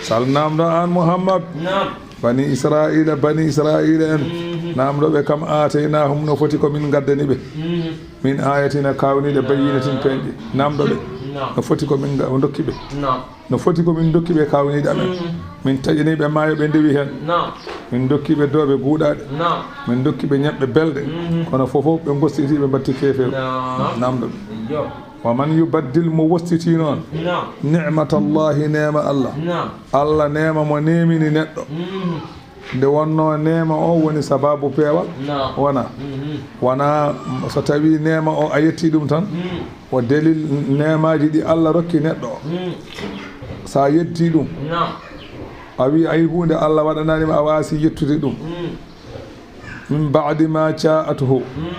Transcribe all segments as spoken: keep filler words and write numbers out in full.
Sal namdo an Muhammad. Naam. Bani Israila, bani Israila en. Mhm. Namdo ɓe kam aataynahum no foti ko min gaddani ɓe. Mhm. Min ayatina kawniɗe bayyinatin penɗi. Namdo ɓe. Naam. No foti ko min ga-, dokki ɓe. Naam. No foti ko min dokki ɓe kawniɗe amen. Mhm. Min taƴani ɓe maayo ɓe ndewi hen. Naam. Min dokki ɓe dooɓe guuɗaaɗe. Naam. Min dokki ɓe ñebbe belɗe. Mhm. Kono fofof ɓe gostiti ɓe mbatti keefeeru. Naam. Namdo ɓe. Yo. Wa man yubaddil mo wostiti noon. Naam. Ni'matallahi neema Allah. Naam. Allah neema mo neemini neɗɗo. Mhm. Nde wonno neema o woni sababu peewal? Naam. Wona. Mhm. Wona so tawi neema o a yetti ɗum tan, mm, o dalil neemaji ɗi Allah rokki neɗɗo o. Mm. Sa yetti ɗum, naam, a wi ay huunde Allah waɗananima a wasi yettude ɗum. Mm. Min ba'di ma ja'athu. Mm.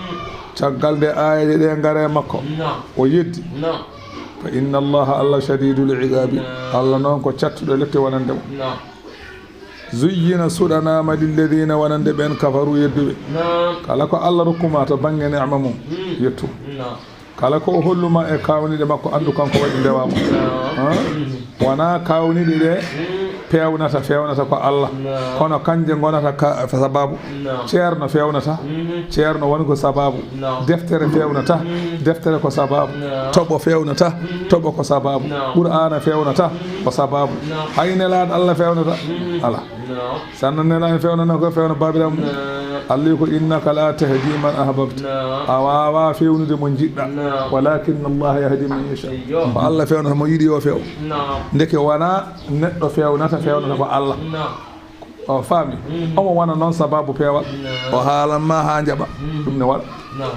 Caggal nde aayeeje ɗe ngare makko. Naam. O yeddi. Naam. Fa inna Allaha Allah shadidul iqabi. Naam. Allah noon ko cattuɗo lette wonande mo. Naam. Zuyyina suɗanama lilladina wonande ɓen kafaru yedduɓe. Naam. Kala ko Allah rokkuma to bangge neema mum, mm, yettu. Naam. Kala ko o holluma e kawniɗe makko, andu kanko waɗi ndewa mo. Naam. Ha? Mm. Wona kawniɗe ɗe, mm, pewnata, fewnata ko Allah. Naam. Kono kanje gonata ka sababu. Naam. Ceerno fewnata, mhm, ceerno woni ko sababu. Naam. Deftere fewnata, mhm, deftere ko sababu. Naam. Toɓo fewnata, mhm, toɓo ko sababu. Naam. Qur'aana fewnata, mhm, ko sababu. Naam. Hay nelaaɗo Allah fewnata? Mhm. Ala. Naam. Sanna nelaaɗo fewnana ko fewna baabiraaɗo mum. Naam. Allah ko, "Innaka la tahdi man ahbabta." Naam. A waawaa fewnude mo njiɗɗa. Naam. "Walakinna Allaha yahdi man yasha." Eyyo. Ko Allah fewnata mo yiɗi o few. Naam. Ndeke wona neɗɗo fewnata, fewnata ko Allah. Naam. O faami. Mhm. Omo wona noon sababu peewal. Naam. O haalan ma haa njaɓa. Mhm. Ɗum ne waɗa. Naam.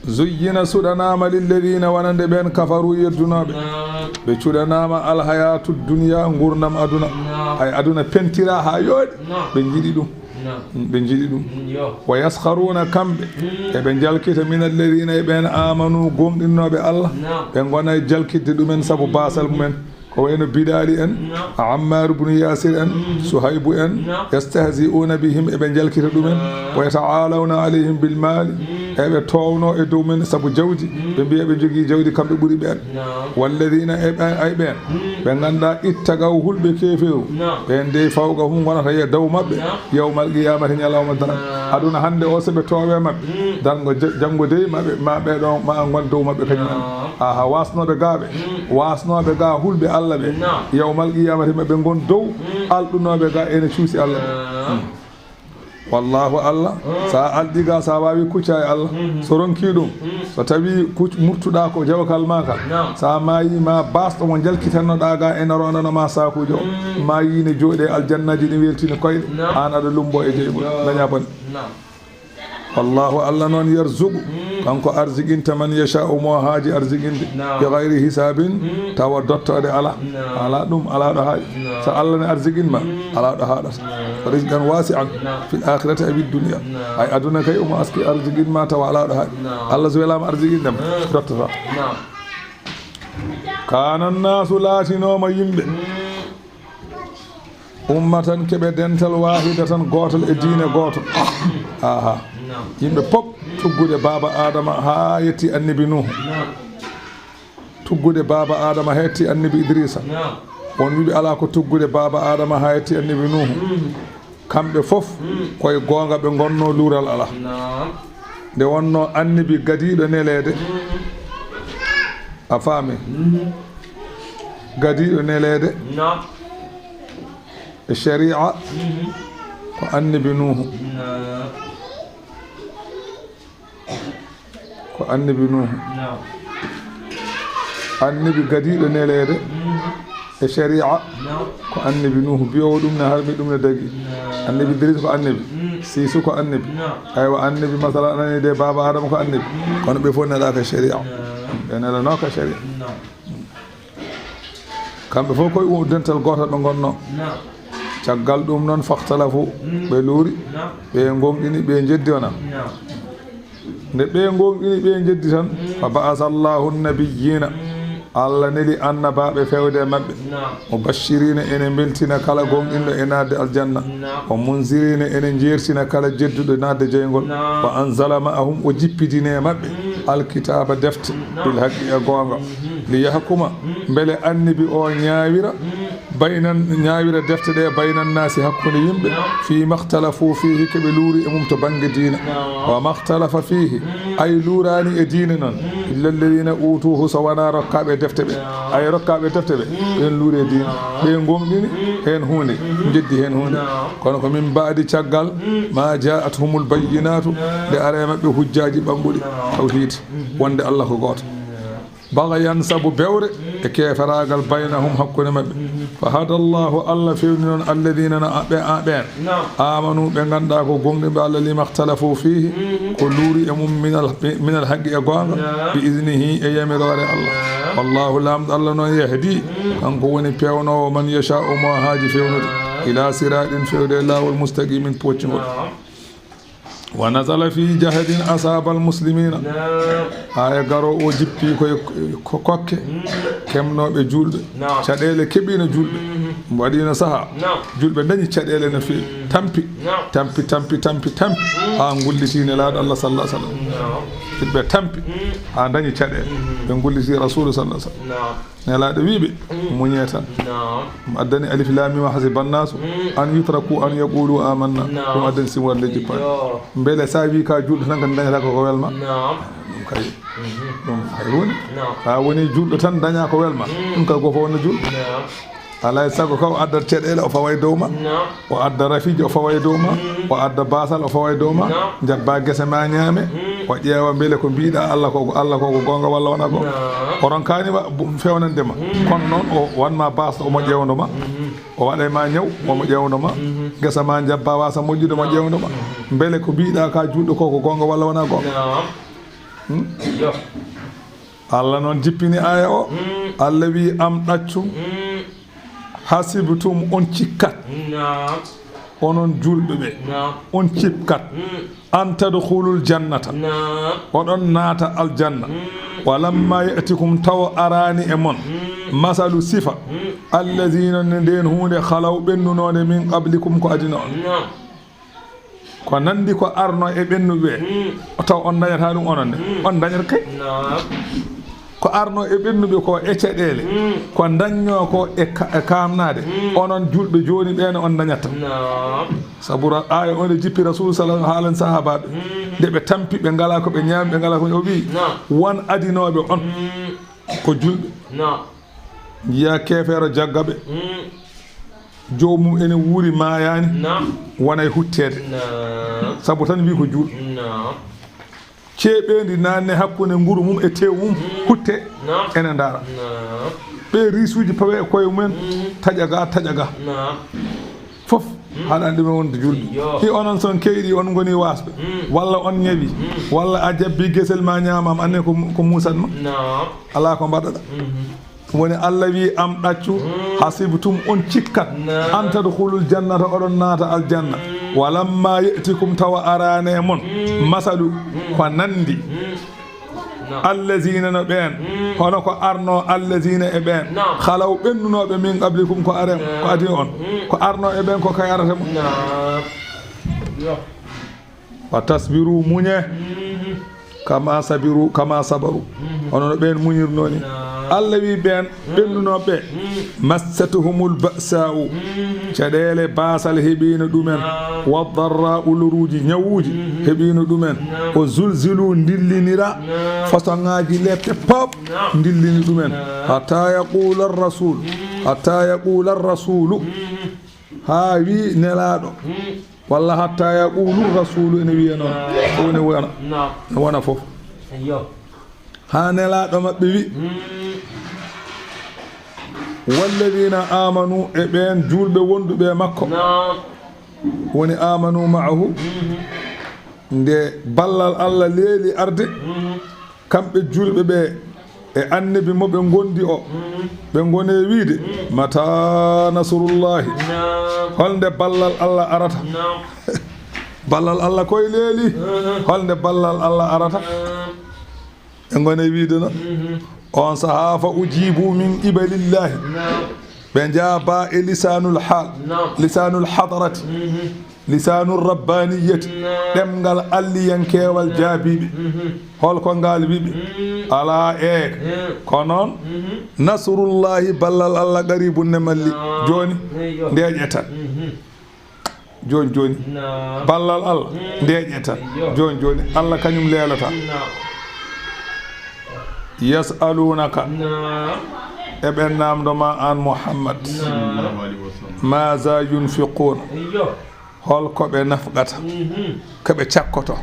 Zuyyina suɗanaama lilladina wonande ɓeen kafaru yeddunooɓe. Naam. Ɓe cuɗanaama alhayatu dunya, nguurndam aduna. Naam. Ay aduna pentira haa yooɗi. Naam. Ɓe njiɗi ɗum. Naam. Ɓe njiɗi ɗum. Mm, yo. Wa yaskharuna kamɓe. Mm. Eɓe njalkita min alladina e ɓeen amanu gomɗinnooɓe Allah. Naam. Ɓe ngona e jalkitde ɗumen sabu baasal mumen. Ko wayno Bilaali en, naam, Ammar ibn Yasir en, mhm, Suhaybu en, naam, yastahzi'una bihim, eɓe njalkita ɗumen, naam, wa yata'alawna alayhim bil mali, mhm, eɓe towno e dow men sabu jawdi, mhm, ɓe mbiya ɓe jogii jawdi kamɓe ɓuri ɓeen. Naam. Walladina e ɓe-, ay ɓeen, mhm, ɓe ngannduɗaa ittagaw hulɓe keefeeru, naam, ɓeen dey fawqahum ngonata e dow maɓɓe, naam, yawmal qiyamati ñalawma daral. Naam. Aduna hannde o so ɓe toowe maɓɓe, mhm, darngo ja-, janngo dey maɓɓe, ma ɓe ɗon ma ngon dow maɓɓe kañum en. Naam. Aha, wasnooɓe ga ɓe. Mm. Wasnooɓe ga hulɓe Allah ɓe. Naam. Yawmal qiyamati maɓe ngon dow. Mm. Alɗunooɓe ga ene cuusi Allah ɓe. Naam. Mm. Wallahu Allah, mm, sa alɗi ga, sa wawi kucca e Allah. Mm-hmm. So ronki ɗum, mm, so tawi kuc-, murtuɗa ko jawkal ma kal. Naam. Sa mayi ma basɗo mo jalkitannoɗa ga ene rondano ma sakujo. Mm. Ma yine jooɗe aljannaji ne weltini koyɗe. Naam. An aɗa lumbo e jeyɓol. Yo. Daña bone. Naam. Wallahu Allah noon yarzuqu, mm, kanko arziqinta man yasha'u mo haaji arziqinde, naam, bi ghayri hisabin, mm, tawa dottoɗe ala. Naam. Ala ɗum, ala ɗo haaɗi. Naam. So Allah ne arziqin ma, mm, ala ɗo haaɗata. Naam. Rizqan wasi'an, naam, fil akhirati aw fid dunya. Naam. Ay aduna kay omo aski arziqin ma tawa ala ɗo haaɗi. Naam. Allah so welama arziqinde ma, mm, dottata. Naam. Kana nasu laatinoma yimɓe. Mm. Ummatan keɓe dental wahidatan gootal e diine gooto. Aha. Naam. Yimɓe pop tuggude baaba Adama haa yetti annabi Nuhu. Naam. Tuggude baaba Adama haa yetti annabi Idrisa. Naam. Won wiɓe ala ko tuggude baaba Adama haa yetti annabi Nuhu. Mm. Kamɓe fof, mm, koye goonga ɓe ngonno, luural ala. Naam. Nde wonno annabi gadiiɗo neleede. Mm. A faami? Mhm. Gadiiɗo neleede. Naam. E shari'a, mhm, ko annabi Nuhu. Naam. Ko annabi Nuhu. Naam. Annabi gadiiɗo neleede, mhm, e shari'a, naam, ko annabi Nuhu. Biyowo ɗum ne harmi, ɗum ne dagi. Naam. Annabi Idris ko annabi. Mm. Siisu ko annabi. Naam. Aywa, annabi masala anani de baaba Adama ko annabi. Mm. Kono ɓe fof nelaaka shari'a. Naam. Ɓe nelanoka shari'a. Naam. Kamɓe fof koye u-, dental gootal ɓe ngonno. Naam. Caggal ɗum noon, fahtalafu, mm, ɓe luuri, naam, ɓe ngonɗini, ɓe njeddi wona. Naam. Nde ɓe ngonɗini, ɓe njeddi tan, mm, fa ba'asa Allahu nabiyyiina. Mm. Allah neli annabaaɓe fewde e maɓɓe. Naam. Mubashshiriina ene mbeltina kala gomɗinɗo e naatde aljanna. Naam. Wa munziriina ene njeertina kala jedduɗo naatde jeyngol. Naam. Wa anzala ma'ahum, o jippidini e maɓɓe. Mm. Alkitaaba defte, bil haqqi e goonga, li yahkuma, mbele annabi o ñaawira, baynan, ñaawira defte ɗe, baynan naasi hakkunde yimɓe, fii maktalafu fiihi, ke ɓe luuri e mum to bannge diina, wa maktalafa fiihi, ay luuraani e diina noon, illa alladina uutuuhu, so wonaa rokkaaɓe defte ɓe, ay rokkaaɓe defte ɓe, ɓen luuri e diina, ɓe gomɗini heen huunde, jeddi heen huunde, kono ko min baadi caggal, ma jaat humul bayyinaatu, nde ara e maɓɓe hujjaaji ɓannguɗi, tawhiid, wonde Allah ko gooto. Bagayan, sabu bewre e keeferaagal, baynahum, hakkunde maɓɓe. Fa hada Allahu, Allah fewni noon, alladina, no a-, ɓe, a, ɓeen, amanu, ɓe ngannduɗaa ko gomɗinɓe Allah, lima ktalafu fiihi, ko luuri e mum, minal, minal haqqi e goonga, bi iznihi, e yamiroore Allah. Wallahu, Laamɗo Allah noon, yahdi, kanko woni peewnoowo, man yasha'u, mo haaji fewnude, ila siratin, fewde e laawol, mustaqimin, poccingol. Wa nazala fi jahadin asabal muslimina. Naam. Aya garo o jippi koye ko-, kokke, mm, kemnooɓe juulɓe. Naam. Caɗeele keɓiino juulɓe. Mm. Waɗiino saha. Naam. Juulɓe dañi caɗeele no feewi. Mm. Tampi. Naam. Tampi, tampi, tampi, tampi. Mm. Haa ngulliti Nelaaɗo Allah sallallahu alaihi wasallam. Naam. Juulɓe tampi. Mm. Haa dañi caɗeele. Mm. Ɓe ngulliti Rasulu sallallahu alaihi wasallam. Naam. Nelaaɗo wiiɓe, mm, muñee tan. Naam. Ɗum addani alif lam mim hasiba annaasu, mm, an yutraku an yaqulu amanna. Naam. Ɗum addani siwal leydi paani. Yo. Mbele sa wi ka juulɗo tan kadi dañata ko ko welma? Naam. Ɗum kay. Mhm. Ɗum hay huunde. Naam. Sa woni juulɗo tan daña ko welma. Mm. Ɗum kay goto fof wonno juulɗo. Naam. Alaa e sago ka o addat caɗeele, o fawa e dow ma. Naam. O adda rafiiji, o fawa e dow ma. Mm. O adda baasal, o fawa e dow ma. Naam. Njabba gese ma ñaame. Mm. O ƴeewa mbele ko mbiɗa Allah ko, Allah ko, ko goonga walla wona goonga. Naam. O ronkaani wa-, bu-, fewnande ma. Mm. Kono noon o wanma baasal, omo ƴeewndo ma. Mm. O waɗa e ma ñaw, omo ƴeewndo ma. Mm. Gesa ma njabba wasa moƴƴude, omo ƴeewndo ma. Mm. Mbele ko mbiɗa ka juulɗo ko, ko goonga walla wona goonga. Naam. Hmm? Yo. Allah noon jippini aya o. Mm. Allah wi am ɗaccu. Mm. Hasibtum, on cikkat. Naam. Onon juulɓe ɓe. Naam. On cikkat. Mm. An tadkhulul jannata. Naam. Oɗon naata aljanna. Mm. Walamma ya'tikum, tawa araani e mon. Mm. Masalu, sifa. Mm. Alladhina, ne ndeen huunde, khalaw, ɓennunoonde, min qablikum, ko adino on. Naam. Ko nandi ko arno e ɓennuɓe ɓe. Mm. O taw on dañata ɗum onon ne. Mm. On dañata kay. Naam. Ko arno e ɓennuɓe ko e caɗeele. Mm. Ko dañño ko e ka-, e kaamnaade. Mm. Onon juulɓe jooni ɓe ne on dañata. Naam. Sabu ra-, aya on e jippi Rasul sallallahu alaihi wasallam haalan sahabaɓe. Mm. Nde ɓe tampi, ɓe ngala ko ɓe ñaami, ɓe ngala ko ɓe, o wi, naam, won adinooɓe on. Mm. Ko juulɓe. Naam. Njiya keefeero jagga ɓe. Mm. Joomum ene wuuri, maayaani. Naam. Wona e hutteede. Naam. Sabu tan wi ko juulɗo. Naam. Ceeɓeendi naanne hakkunde nguru mum e teewu mum, mm, hutte, naam, ene ndaara. Naam. Ɓe riisuuji pawe e koye mumen, mm, taƴa ga, taƴa ga. Naam. Fof, mm, haɗaani ɗumen wonde juulɓe. Yo. Si onon son keyɗi, on ngoni waasɓe. Mm. Walla on ñawi. Mm. Walla a jabbi gesel ma ñaamam, anne ko, ko muusat ma. Naam. Alaa ko mbaɗaɗa. Mhm. Woni Allah wi am ɗaccu, mm, hasibtum, on cikkat, naam, an tadkhulul jannata, oɗon naata aljanna. Mm. Walamma ya'tikum, tawa araani e mon, mm, masalu, mm, ko nandi. Mm. Naam. Allazina, no ɓeen, mm, hono ko arno allazina e ɓeen. Naam. Khalaw, ɓennunooɓe, min qablikum, ko are, naam, ko adi on. Mm. Ko arno e ɓeen ko kay arata mo. Naam. Yo. Wa tasbiru, muñe. Mm. Kama sabiru, kama sabaru. Mm. Hono no ɓeen muñirnoo ni. Naam. Allah wi ɓeen, mm, ɓennunooɓe, mm, massatuhumul ba'sa'u. Mm. Caɗeele baasal heɓiino ɗumen. Naam. Wa darra'u, loruuji, ñawuuji, mm, heɓiino ɗumen. Naam. O zulzilu, ndillinira. Naam. Façon ŋaaji lepte pop, naam, ndillini ɗumen. Naam. Hatta yaqula ar-rasul. Mm. Hatta yaqula ar-rasulu. Mm. Haa wi Nelaaɗo. Mm. Walla hatta yaqulu rasulu ene wiya noon. Naam. Ko woni wona? Naam. Wona fof. Eyyo. Haa Nelaaɗo maɓɓe wi. Mm. Walladina amanu, e ɓeen juulɓe wonduɓe e makko. Naam. Woni amanu ma'ahu. Mhm. Nde ballal Allah leeli arde. Mhm. Kamɓe juulɓe ɓe e annabi mo ɓe ngondi o, mm, ɓe ngone wiide, mm, mata nasrullahi? Naam. Holnde ballal Allah arata? Naam. Ballal Allah koye leeli. Mhm. Holnde ballal Allah arata? Naam. Ɓe ngone wiide no? Mhm. On sahaa, fa ujibu min qibalillahi. Naam. Ɓe njaaba e lisanul hal, naam, lisanul hadarati. Mhm. Lisaanu rabbaaniyati, ɗemngal alliyankeewal jaabiiɓe. Hol ko ngal wiɓe? Alaa, eek. Ko noon, nasrullahi, ballal Allah, qaribun ne malli. Jooni, ndeeƴe tan. Jooni, jooni, ballal Allah, ndeeƴe tan. Jooni, jooni, Allah kañum leelata. Yasalunaka, eɓe naamndo ma aan Muhammad, maza yunfiquna, hol ko ɓe nafqata, ko ɓe cakkoto.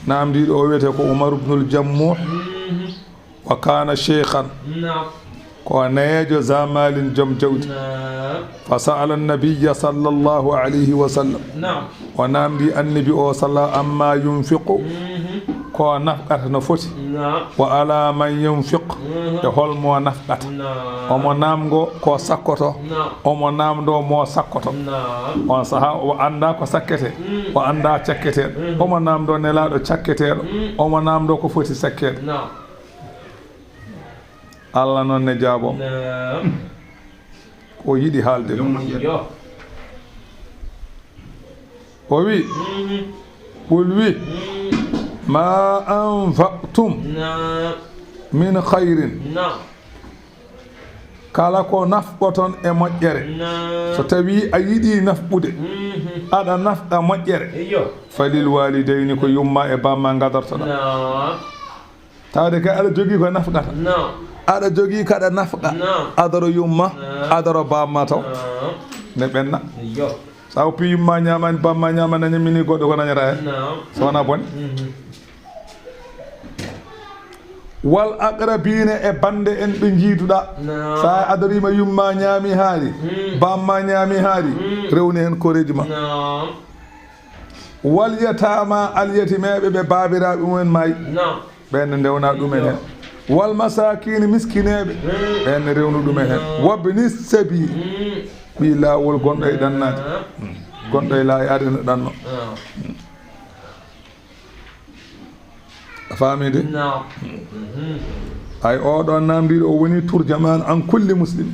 Naamndiiɗo o wiyetee ko Umar ibnul Jammuh, wa kana sheikhan, ko neejo zamalin, joom jawdi. Fa sa'ala nabiyya sallallahu alayhi wa sallam, o naamndi annabi o sala amma yunfiqu, ko nafqata no foti. Wa ala man yunfiq, e hol mo nafqata. Omo naamngo ko sakkoto, omo naamndo mo sakkoto. On saha o annda ko sakkete, o annda cakkete. Omo naamndo nelaaɗo cakketeeɗo, omo naamndo ko foti sakkeede. Allah noon ne jaabo. Ko yiɗi haalde ɗum. O wi, qul wi, ma anfaqtum min khayrin, kala ko nafqoton e moƴƴere. So tawi a yiɗi nafqude, aɗa nafqa moƴƴere, falil walidayni, ko yumma e bamma gadortoɗa. Tawde kay aɗa jogii ko nafqata. Aɗa jogii kaɗa nafqa. Adoro yumma, adoro bamma taw. Ne ɓenna. Sa oppi yumma ñaamani, bamma ñaamani, a ñammini goɗɗo, ko nañata hen? So wona bone. Wal aqrabina, e bande en ɓe njiiduɗa. Sa adorima yumma ñaami haari, bamma ñaami haari, rewni hen koreeji ma. Wal yatama, alyatimeɓe ɓe baabiraɓe mumen maayi. Ɓen ne ndewna ɗumen hen. Wal masakini, miskineɓe, ɓen ne rewnu ɗumen hen. Wabni sabil, ɓi laawol gonɗo e ɗannaade. Gonɗo e laayaade no ɗanno. A faami de? Ay, oɗo naamndiiɗo o woni turjaman an kulli muslim.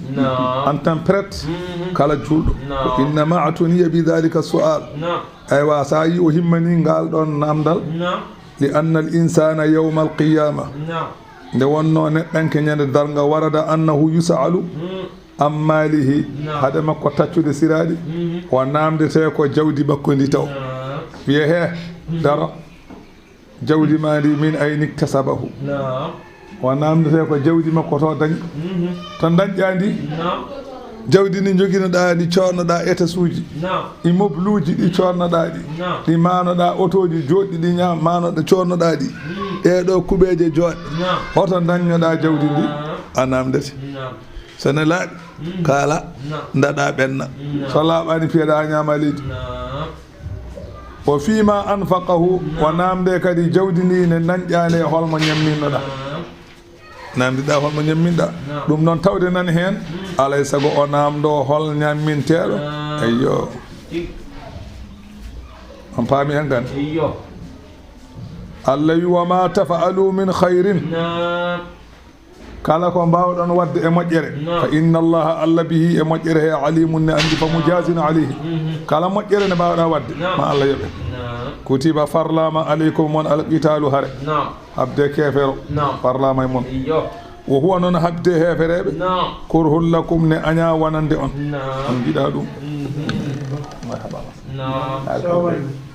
An tan prête kala julɗo. Ko innama atuniya bi dhalika sual. Aywa, sa yi o himmani ngal ɗon namdal. Li anna al insana yawma al qiyama. Nde wonno neɗɗanke ñande darnga warada annahu yusalu an malihi. Hade makko taccude siraɗi, o namdete ko jawdi makko ndi taw. Wiye he, daro. Jawdi ma ndi min ayni iktasabahu. O namdete ko jawdi makko to dañi. To dañƴa ndi? Jawdi ndi joginoɗa ndi, coodnoɗa étage uji, immeuble uji ɗi coodnoɗa ɗi, ɗi manoɗa, otoji joɗɗi ɗi ña-, manoɗa, coodnoɗa ɗi, ɗeɗo kuɓeje joɗɗe, hoto dañnoɗa jawdi ndi? A namdete. So ne laaɓi, kaala, daɗa ɓenna. So laaɓani, piyeɗa, ñaama leydi. Wa fima anfaqahu, o namde kadi jawdi ndi ne dañƴa nde, holmo ñamminnoɗa. Namdiɗa holmo ñamminɗa. Ɗum noon tawde nani heen, alay sago o namdo hol ñamminteɗo. Eyyo. On paami en kan? Eyyo. Allah wi, "Wa ma tafa'alu min khairin." Kala ko mbaawɗon waɗde e moƴƴere, fa inna Allaha, Allah, bihi, e moƴƴere he, alimun, ne anndi, fa mujazin alayhi. Kala moƴƴere nde mbaawɗa waɗde, ma Allah yoɓe. Kutiba, farlama, alaykum, mon, alqitalu, hare. Habde keefero, farlama e mon. Wo huwa, noon habde heefereɓe, kurhul lakum, ne aña wonande on. On njiɗa ɗum. Marhaba. Naam.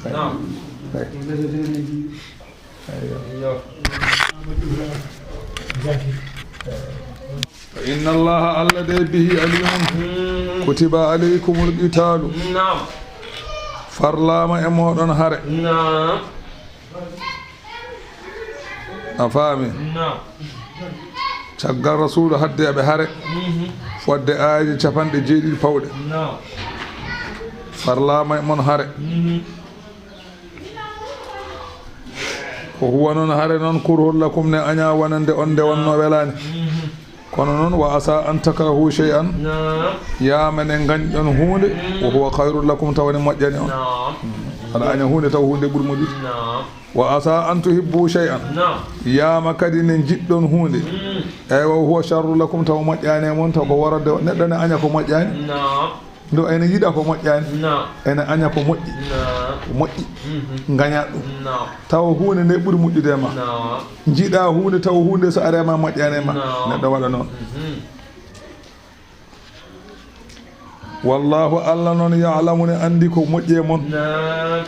Naam. Eyyo. Eyyo. Fa inna Allaha, Allah de, bihi alimun. Kutiba alaykumul qitalu. Naam. Farlama e moɗon hare. Naam. A faami? Naam. Caggal Rasuulu hadde aɓe hare, fodde aayeeje capanɗe jeeɗiɗi pawɗe. Naam. Farlama e mon hare. Ko huwa noon hare noon, kurhul lakum, ne aña wonande on, nde wonno welaani. Kono noon, wa asa an takrahu shay'an, yaama ne ngañɗon huunde, wa huwa khayrun lakum, tawa ne moƴƴani on. Aɗa aña huunde, tawa huunde ɓuri moƴƴude. Wa asa an tuhibbu shay'an, yaama kadi ne njiɗɗon huunde, eywa, wa huwa sharrun lakum, tawa moƴƴani e mon, tawa ko worode neɗɗo ne aña ko moƴƴani. Ndo ene yiɗa ko moƴƴaani, ene aña ko moƴƴi, ko moƴƴi, ngaña ɗum. Tawa huunde nde ɓuri moƴƴude e ma. Njiɗa huunde, tawa huunde so are ma moƴƴaani e ma. Neɗɗo waɗa noon. Wallahu, Allah noon, ya'lamu, ne anndi ko moƴƴi e mon.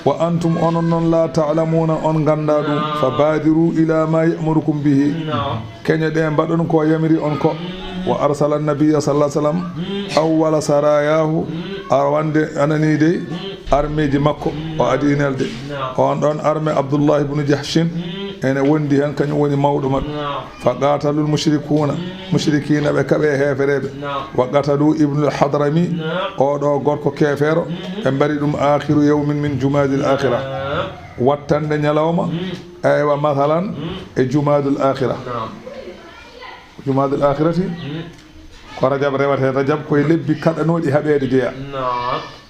Wa antum, onon noon, la ta'lamuna, on ngannda ɗum. Fa badiru ila ma ya'murukum bihi. Keñoɗe, mbaɗon ko yamiri on ko. Wa arsala nabiyya sallallahu alaihi wasallam awwala sarayahu, arwande anani dey armeeji makko, o adi nelde. On ɗon arme Abdullah ibn Jahshin ene wondi hen, kañum woni mawɗo maɓɓe. Fa qatalul mushrikuna, mushrikina ɓe kaɓe heefereɓe. Wa qatalu ibnul Hadrami, oɗo gorko keefeero, ɓe mbari ɗum akhiru yawmin min jumadil akhira. Wattande ñalawma, eywa, masalan, e jumadul akhira. Jumadul akhirati, ko Rajab rewata hen. Rajab koye lebbi kaɗanooɗi haɓeede jeya.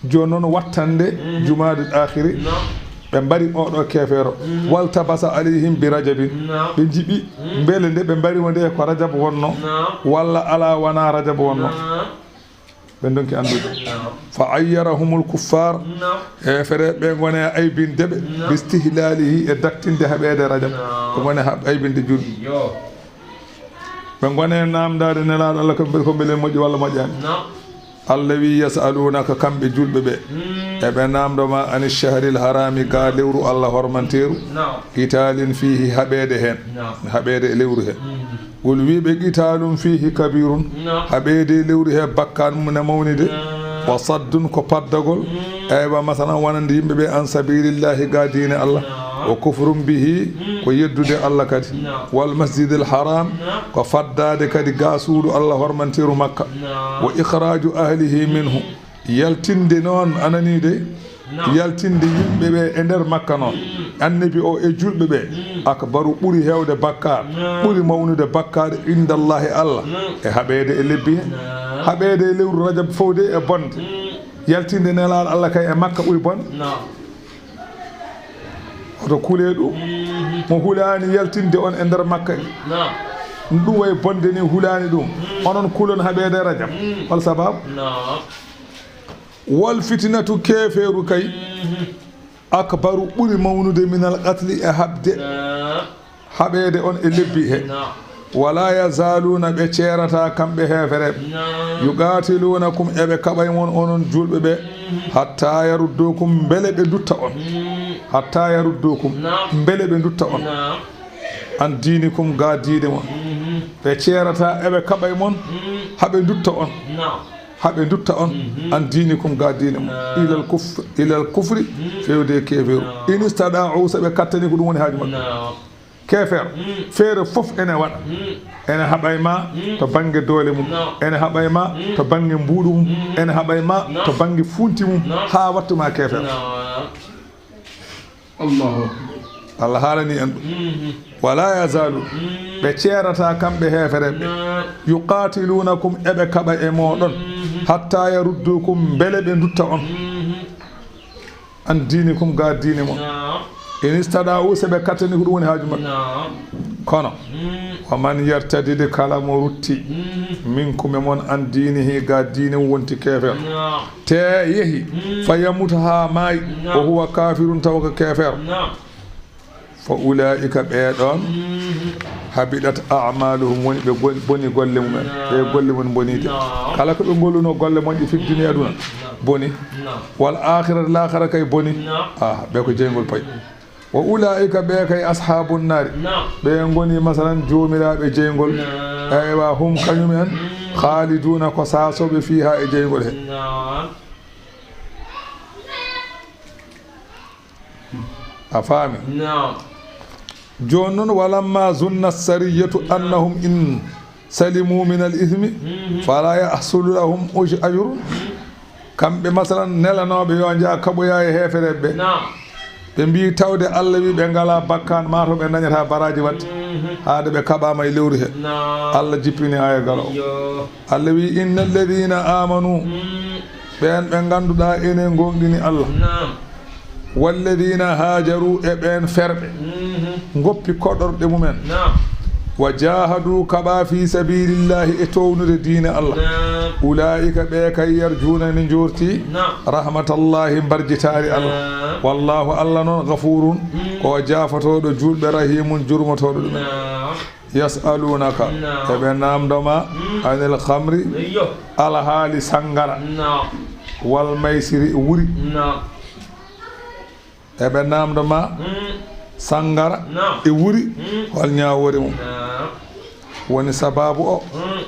Jooni noon, wattande Jumaadal Aakhiri, ɓe mbari oɗo keefeero. Waltabasa alayhim bi Rajabin. Ɓe njiɓi mbele nde ɓe mbari mo nde ko Rajab wonno, walla alaa, wonaa Rajab wonno. Ɓe ndonki anndude. Fa ayyarahumul kuffar. Heefere ɓe ngone aybinde ɓe. Bi istihlalihi, e daktinde haɓeede Rajab. Ɓe ngone ha-, aybinde julɓe. Ɓe ngone namdaade Nelaaɗo Allah ko, ko mbele moƴƴi walla moƴƴaani. Allah wi, yasalunaka, kamɓe julɓe ɓe, eɓe namdo ma ani shahril harami, ga lewru Allah hormanteeru, qitalin fihi, haɓeede heen, haɓeede e lewru heen. Qul, wi ɓe, qitalun fihi kabirun, haɓeede e lewru he bakkan mum ne mawni de, wa saddun, ko paddagol, eywa, masalan, wonande yimɓe ɓe, an sabilillahi, ga diine Allah, wa kufrun bihi, ko yeddude Allah kadi, wal masjidil haram, ko faddaade kadi ga suudu Allah hormanteeru Makka, wa ikhraju ahlihi minhu, yaltinde noon, anani de, yaltinde yimɓe ɓe e nder Makka noon, Annabi o e julɓe ɓe, akbaru, ɓuri heewde bakkaar, ɓuri mawnude bakkaar indallahi Allah, e haɓeede e lebbi he, haɓeede e lewru Rajab fof de e bonde. Yaltinde Nelaaɗo Allah kay e Makka ɓuri bonde. Hoto kule ɗum. Mo hulaani yaltinde on e nder Makka, ɗum way bonde ni, hulaani ɗum. Onon kulon haɓeede Rajab. Hol sababu? Wal fitinatu, keefeeru kay, akbaru, ɓuri mawnude, minal qatli, e haɓde, haɓeede on e lebbi he. Wala yazaluna, ɓe ceerata kamɓe heefereɓe. Yuqatilunakum, eɓe kaɓay mon onon julɓe ɓe, hatta yaruddukum, mbele ɓe ndutta on. Hatta yaruddukum, mbele ɓe ndutta on. An dinikum, ga diine mon. Ɓe ceerata, eɓe kaɓay mon, haɓe ndutta on. Haɓe ndutta on, an dinikum, ga diine mon. Ilal kuf-, ilal kufri, fewde e keefeeru. In istada'u, so ɓe kattani, ko ɗum woni haaju maɓɓe. Keefeero, feere fof ene waɗa. Ene haɓay ma to bannge doole mum. Ene haɓay ma to bannge mbuuɗu mum. Ene haɓay ma to bannge funti mum, haa wattu ma keefeero. Allahu akbar. Allah haalani en ɗum. Wala yazalu, ɓe ceerata kamɓe heefereɓe. Yuqatilunakum, eɓe kaɓa e moɗon. Hatta yaruddukum, mbele ɓe ndutta on. An dinikum, ga diine mon. In istada'u, so ɓe kattani, ko ɗum woni haaju maɓɓe. Kono, wa man yartadid, kala mo rutti, minkum, e mon, an dinihi, ga diine mum, wonti keefeero. Te yehi, fa yamuta, haa maayi, wa huwa kafirun, tawa ko keefeero. Fa ulaika, ɓee ɗoon, habidat a'maluhum, woni ɓe gon-, boni golle mumen. Ɓe golle mum bonii de. Kala ko ɓe ngolluno golle moƴƴe fi duniya aduna, boni. Wal akhirati, laakhara kay boni. Ah, ɓe ko jeyngol payi. Wa ulaika, ɓe kay, ashabun nari. Ɓe ngoni, masalan, joomiraaɓe jeyngol. Eywa, hum, kañum en, khaliduna, ko saasooɓe, fiha, e jeyngol he. A faami? Jooni noon, walamma zunna sariyatu annahum in salimu min al ismi, fala yahsulu lahum uj-, ajrun. Kamɓe, masalan, nelanooɓe yo njaha kaɓoya e heefereɓe ɓe. Ɓe mbii tawde Allah wi ɓe ngalaa bakkaan, maa to ɓe ndañata baraaji waɗde, haa de ɓe kaɓaama e lewru he. Allah jippini aaya galo. Allah wi, inna alladhina amanu, ɓeen ɓe ngannduɗaa ene ngoonɗini Allah. Walladhina hajaru, e ɓeen ferɓe, ngoppi koɗorɗe mumen. Wa jahadu, kaɓa fi sabilillahi, e townude diine Allah. Ulaa'ika ɓe kay yarjuuna ne njorti. Naam. Rahmatallahi mbarjitaari Allah. Naam. Wallaahu Allah noon gafuurun ko o jaafatooɗo juulɓe rahiimun jurmotooɗo ɗumen. Naam. Yas'aluunaka. Naam. Eɓe naamndo ma. Mm. Anil khamri. Eyyo. Alhaali sanngara. Naam. Wal maysiri wuri. Naam. Eɓe naamndo ma. Mm. Sanngara. Naam. E wuri. Mm. Hol ñaawoore mum? Naam. Woni sabaabu o. Mm.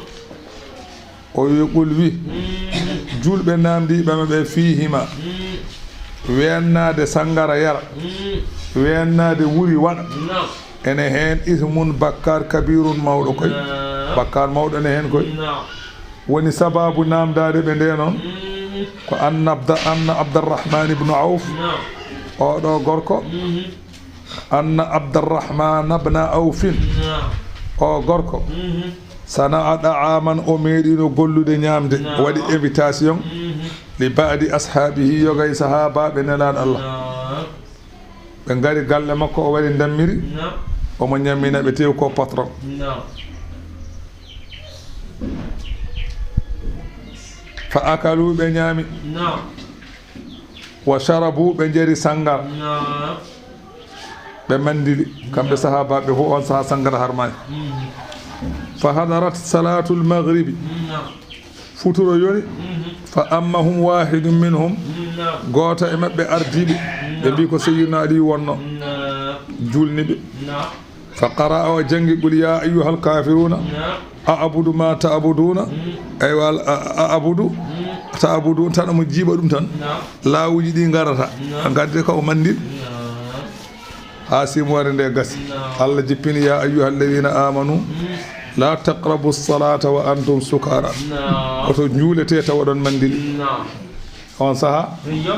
O wi qul wi. Mm. Juulɓe naamndiiɓe ma ɓe fiihima. Mm. Weennaade sanngara yara. Mm. Weennaade wuri waɗa. Naam. Ene heen ismun bakkaar kabiirun mawɗo koy. Naam. Bakkaar mawɗo ene heen koy. Naam. Woni sabaabu naamndaade ɓe nde noon. Mm. Ko anna Abda-, anna Abdarrahman ibn Auf. Naam. Oɗo gorko. Mhm. Anna Abdarrahman ibn Aufin. Naam. O gorko. Mhm. Sana'a da'aman o meeɗino gollude ñaamde. Naam. Waɗi invitation. Mhm. Li ba'di ashaabihi yoga e sahaabaaɓe Nelaaɗo Allah. Naam. Ɓe ngari galle makko, o waɗi ndammiri. Naam. Omo ñammina ɓe tew ko patron. Naam. Fa akalu ɓe ñaami. Naam. Wa sharabu ɓe njari sanngara. Naam. Ɓe manndili kamɓe sahaabaaɓe fof on saha sanngara harmaani. Mhm. Fa hadarat salatul maghribi. Naam. Futuro yoni. Mhm. Fa ammahum wahidun minhum. Naam. Gooto e maɓɓe ardiiɓe. Ɓe mbi ko Seyyidina Ali wonno. Naam. Julni ɓe. Naam. Fa qara'a o janngi qul ya ayyuhal kafiruna. Naam. A abudu ma ta'buduna. Mm. Aywa, a, a, a abudu. Mm. Ta'budun tan omo jiiɓa ɗum tan. Naam. Laawuji ɗi ngarata. Naam. Ngadde ka o manndil. Naam. Haa simoore nde gasi. Naam. Allah jippini, "Ya ayyuhalladhina amanu, mm, la taqrabu salata wa antum sukara." Naam. Oto njuulete tawa oɗon manndili. Naam. On saha, iyo,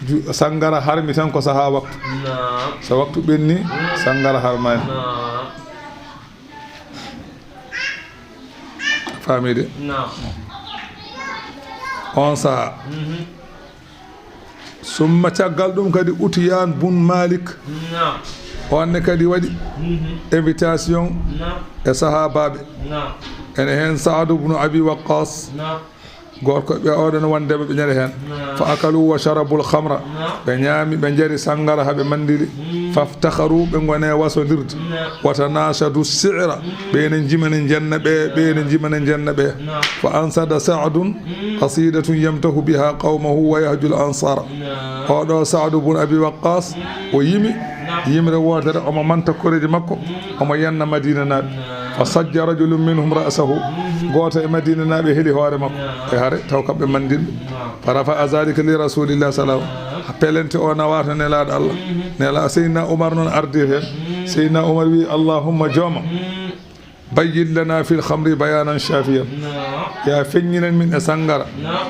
ju-, sanngara harmi tan ko saha waktu. Naam. So waktu ɓenni, mm, sanngara harmani. Naam. Faamide? Naam. On saha. Mhm. Summa caggal ɗum kadi Utiyaan bun Malik. Naam. On ne kadi waɗi, mhm, invitation, naam, e sahaabaaɓe. Naam. Ene heen Saadu bnu Abi Waqqas. Naam. Gorko ɓe oɗon wonde ɓe ñande heen. Naam. Fa akalu wa sharabul khamra. Naam. Ɓe ñaami, ɓe njari sanngara haa ɓe manndili. Mm. Faftakharu, ɓe ngone wasondirde. Naam. Wa tanashadu shi'ra. Mm. Ɓe ene njimane njenna ɓe, ɓe ene njimane njenna ɓe. Naam. Fa ansada Sa'dun, mm, qasidatun yamtahu biha qawmahu wa yahjul ansara. Naam. Oɗo Saadu bun Abi Waqqas, mm, o yimi, naam, yimre wootere, omo manta koreeji makko, mm, omo yenna Madina naaɓe. Naam. Fa sajja rajulun minhum ra'sahu. Mm. Gooto e Madina naaɓe heli hoore makko. Naam. E hare, taw kamɓe manndilɓe. Naam. Fa rafa'a zalika li Rasulillah sallallahu alaihi wasallam. Pelente o nawa to Nelaaɗo Allah. Mhm. Nela-, Seydina Umar noon ardi heen. Mhm. Seydina Umar wi, "Allahumma jooma, mhm, bayyin lana fil khamri bayanan shafiyan." Naam. Ya feññinan min e sanngara. Naam.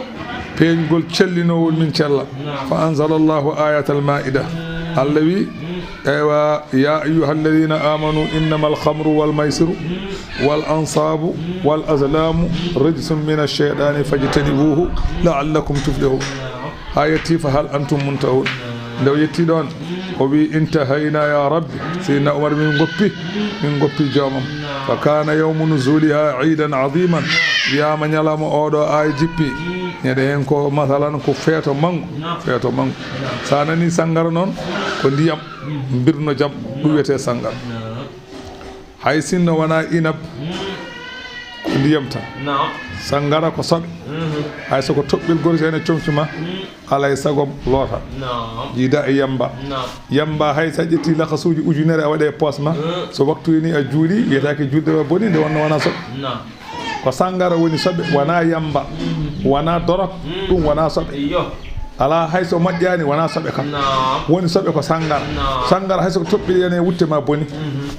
Peeñgol cellinoowol min cella. Naam. Fa anzalallahu ayatal maida. Mhm. Allah wi, mhm, eywa, "Ya ayyuhalladhina amanu innamal khamru wal maysiru wal ansabu wal azlamu rijsun minash shaytani fajtanibuhu la'allakum tuflihun." Haa yetti, "Fa hal antum muntahun?" Nde o yetti ɗoon, o wi, "Intahayna ya Rabbi." Seydina Umar, "Min ngoppi, min ngoppi joomam." Fa kana yawmu nuzuliha iidan aziman. Wiyama ñalawma oɗo aaya jippi, ñande heen ko masalan ko feeto manngo, feeto manngo. Sa nani sanngara noon, ko ndiyam mbirno jam, ɗum wiyete sanngara. Hay sinno wona inab, ko ndiyam tan. Naam. Sanngara ko soɓe. Mhm. Hay so ko toɓɓel gorko ene comci ma, mhm, alay sago loota. Naam. Jiida e yamba. Naam. Yamba hay sa ƴetti lakasuuji ujunere a waɗe poos ma. Mhm. So waktu ini a juuli, wiyetaake julde ma boni, nde wonno wona soɓe. Naam. Ko sanngara woni soɓe, wona yamba, mhm, wona dorok, mhm, ɗum wona soɓe. Iyo. Alaa hay so moƴƴaani, wona soɓe kam. Naam. Woni soɓe ko sanngara. Naam. Sanngara hay so ko toɓɓel ene wutte ma boni. Mhm.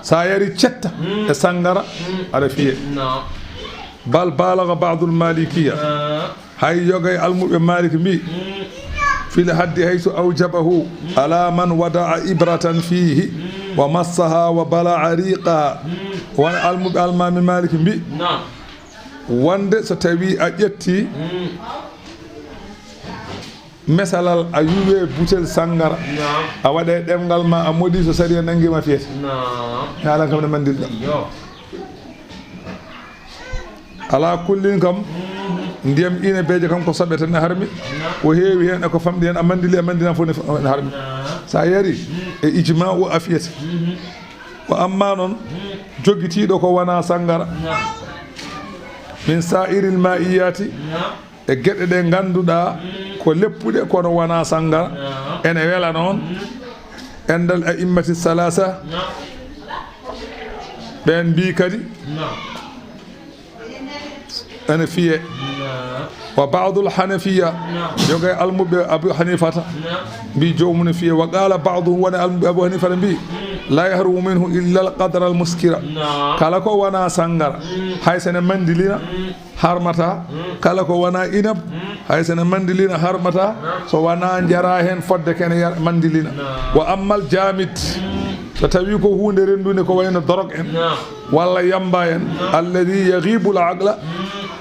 Sa yari cetta, mm, e sanngara, mm, aɗa fiye. Naam. Bal balagha ba'dul malikiya. Ah. Hay yoga e almuɓe Malik mbi, mm, fil haddi haythu awjabahu ala man wada'a ibratan fihi, mm, wa massaha wa bala'a riqaha. Mm. Won almuɓe almami Malik mbi, naam, wonde so tawi a ƴetti, mm, mesalal, a yuwe butel sanngara, naam, a waɗa e ɗemngal ma, a moɗi, so sariya nanngi ma fiyete. Naam. Haalan kam ne manndilɗa. Iyo. Ala kullin kam, ndiyam inabeeje kam ko soɓe tan e harmi. Ko heewi heen e ko famɗi heen, a manndili, a manndinaama fof ne fa-, ne harmi. So a yari e ijma'u afiyata. Wa amma noon, jogitiiɗo ko wonaa sanngara, min sa'iril ma'iyyati, e geɗe ɗe ngannduɗaa ko leppuɗe, kono wonaa sanngara, ene wela noon. Indal a'immati salasa, ɓeen mbii kadi ene fiye. Wa ba'dul hanafiya, yoga e almuɓe Abu Hanifata, mbii joomum ne fiye. Wa qala ba'du, wona almuɓe Abu Hanifata mbii, la yahrumu minhu illa al qadra al muskira. Kala ko wonaa sanngara, hay so ne manndilina, harmata. Kala ko wonaa inab, hay so ne manndilina, harmata. So wonaa njaraa heen fodde kene yar-, manndilina. Wa ammal jamid, so tawi ko huunde renndunde ko wayno dorog en, walla yamba en, alladhi yaghibu al aqla,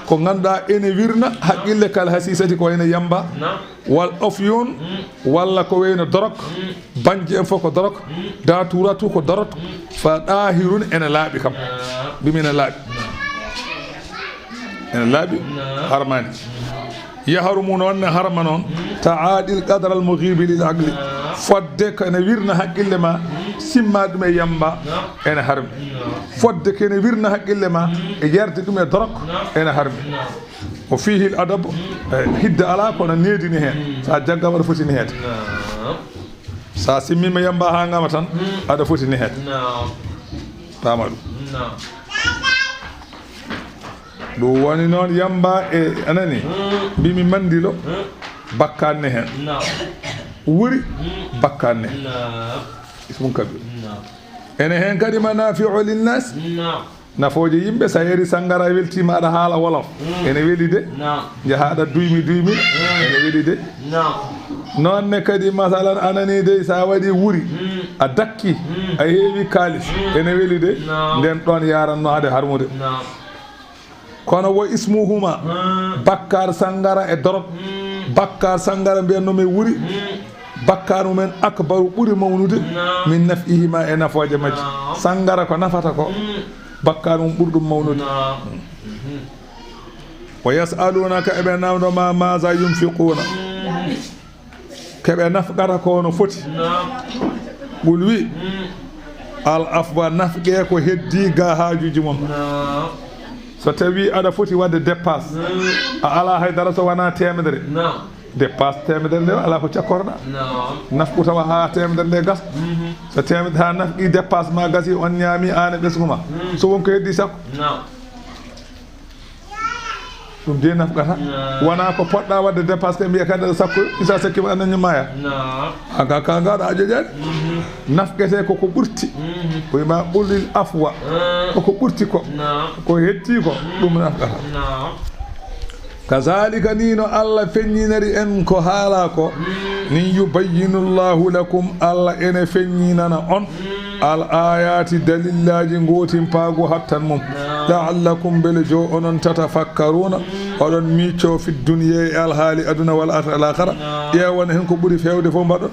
ko ngannduɗaa ene wirna haqqille, kal hasisati, ko wayno yamba, wal afyun, walla ko wayno dorog, bannje en fof ko dorog, daturatu ko dorog, fa dahirun, ene laaɓi kam. Bimi ene laaɓi. Ene laaɓi, harmaani. Yahrumu noon ne harma noon, ta'adil qadra al mughibi lil aqli. Fodde ko ene wirna haqqille ma, simma ɗum e yamba, ene harmi. Fodde ko ene wirna haqqille ma, e yarde ɗum e dorog, ene harmi. O fihi al adab, eh, hidde alaa kono needi ne heen. So a jaggama aɗa foti ne heen. So a simmiima yamba haa ngama tan, aɗa foti ne heen. Paama ɗum. Ɗum woni noon yamba e, anani, mbimi manndilo, bakkaat ne heen. Wuri, bakkaat ne. Ismun kabir. Ene heen kadi manafi'u linnas. Nafooje yimɓe, so a yari sanngara, a weltiima, aɗa haala wolof. Ene weli de. Njaha aɗa duymi duymi. Ene weli de. Noon ne kadi, masalan, anani de, so a waɗi wuri, a dakki, a heewi kaalis, ene weli de. Nden ɗoon yaranno haade harmude. Kono wo ismuhuma, bakkaar sanngara e dorog, bakkaar sanngara mbiyanno mi wuri, bakkaar mumen akbaru ɓuri mawnude, min naf'ihima, e nafooje majje. Sanngara ko nafata ko, bakkaar mum ɓuri ɗum mawnude. Wa yas'alunaka, eɓe namndo ma, maza yunfiquna. Ko ɓe nafqata ko no foti. Qul, wi, al afwa, nafqe ko heddi ga haajuji mon. So tawi aɗa foti waɗde dépasse, a ala haydara so wona teemedere. Dépasse teemedere nde ala ko cakkorɗa. Nafqu tawa ha teemedere nde gasa. So teemedere ha nafqi dépasse ma gasi, on ñaami an e ɓesngu ma. So won ko heddi sappo. Ɗum de nafqata. Wona ko poɗɗa waɗde dépasse, ɓe mbiya kadi aɗa sakko, isa sakkima aɗa ñamaya. Aga ka ngaɗa a joƴani. Nafqete ko ko ɓurti. Ko wima qulil afwa. Ko ko ɓurti ko. Ko hetti ko, ɗum nafqata. Kazalika, ni no Allah feññiniri en ko haala ko. Ni yubayyinu Allahu lakum, Allah ene feññinana on. Al ayati, dalillaaji ngootimpaagu hattan mum. La'allakum, mbele jo onon tatafakkaruna, oɗon miicco fi dunya, e alhaali aduna, wal akhira, al akhira. Ƴeewon hen ko ɓuri feewde fof mbaɗon.